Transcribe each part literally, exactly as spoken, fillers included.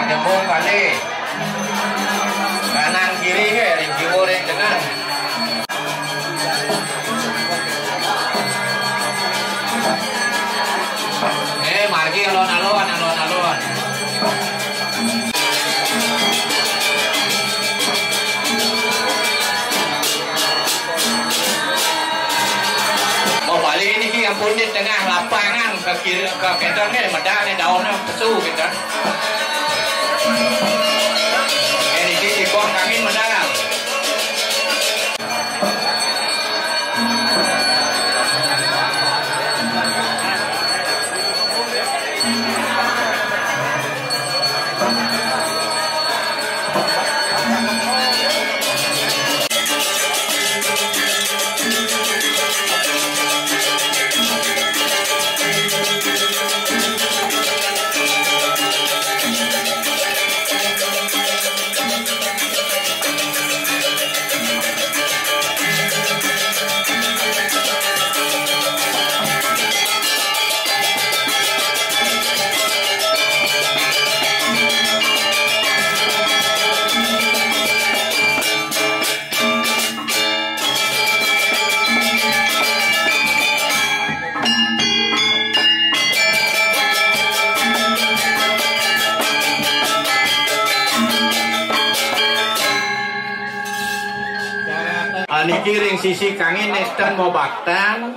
Nyambung balik. Kanan kiri ke, ring kiwa ring tengah. Eh, margi alon-alon, alon-alon. Oh, balik niki ampun di tengah lapangan ke kiri, ke kenten ni, meda ni daun ni pesu kenten. Eh, niki ikon kami meda. Ah, niki ring sisi kangin nénten mabaktan,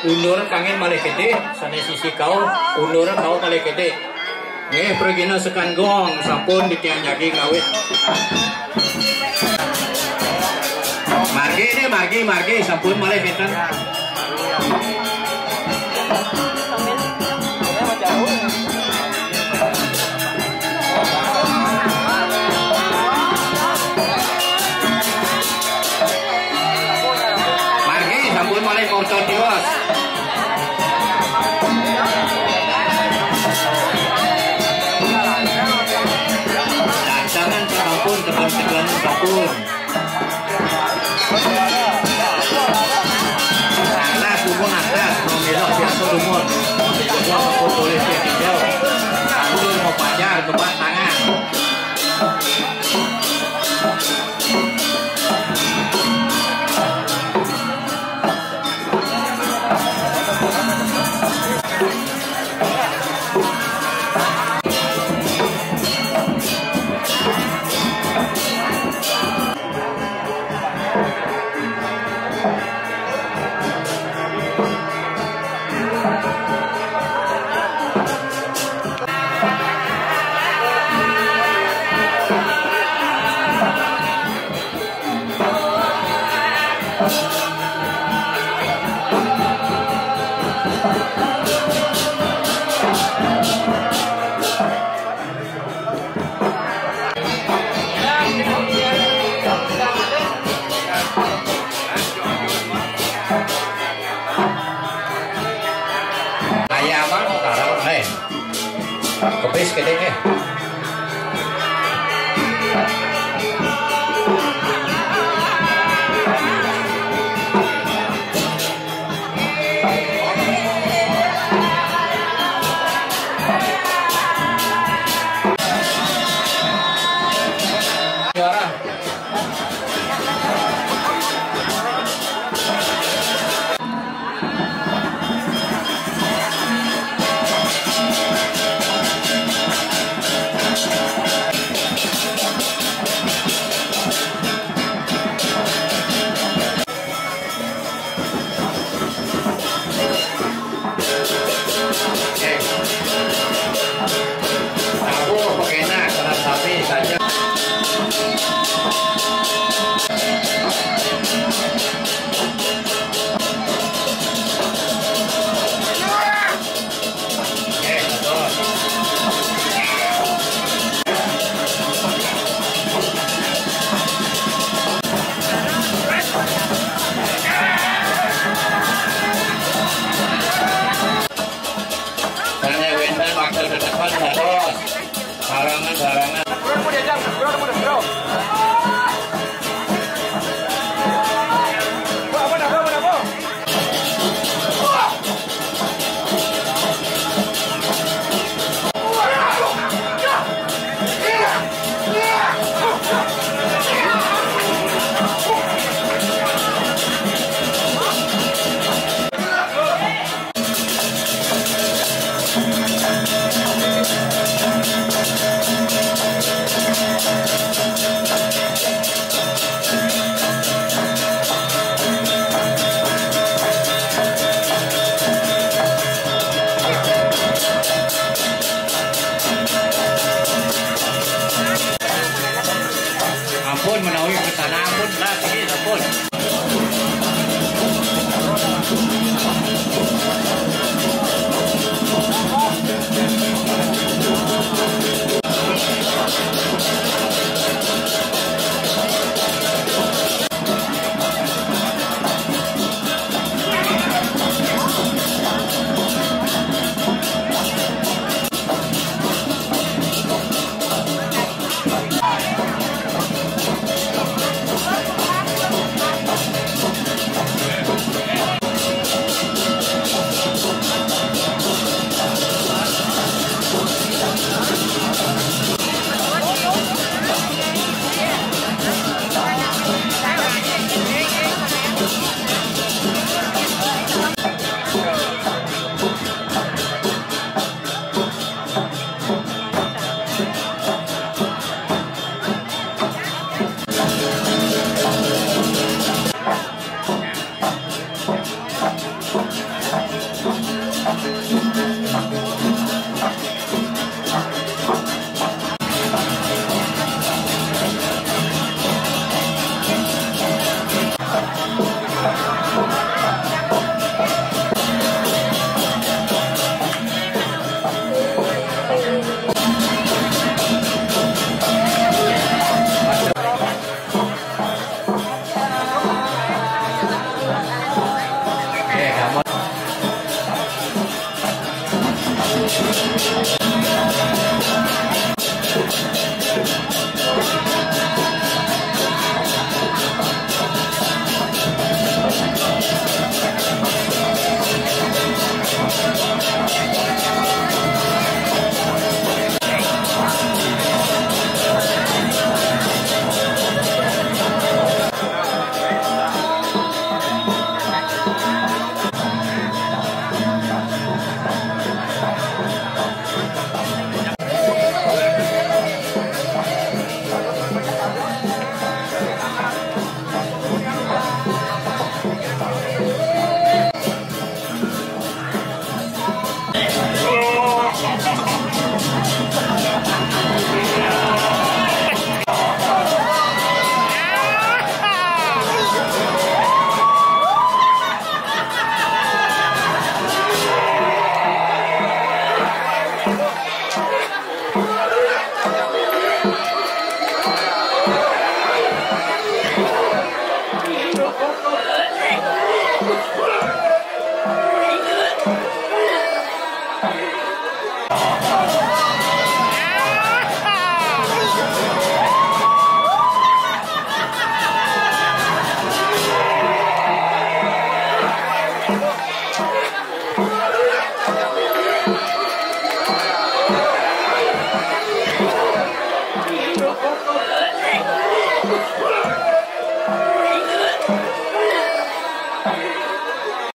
undur kangin malih gedé, sané sisi kauh, undur kauh malih gedé. Nggih, pragina sekadi gong sampun titiang jagi ngawit. Margi niki, margi, margi, sampun malih kinten. Margi, sampun malih korta tiwas. Datangan sampun, tekan-tekanan sampun. Atas, dumun atas, mau melok biasa dumun. Mau dijebol sampun tulis di hijau. Tandur mau pajar, gebak tangan. Ayam, Bang, sekarang, eh. Kepis gedénge. Juara. Manawi patana pun lah, tapi tak pun.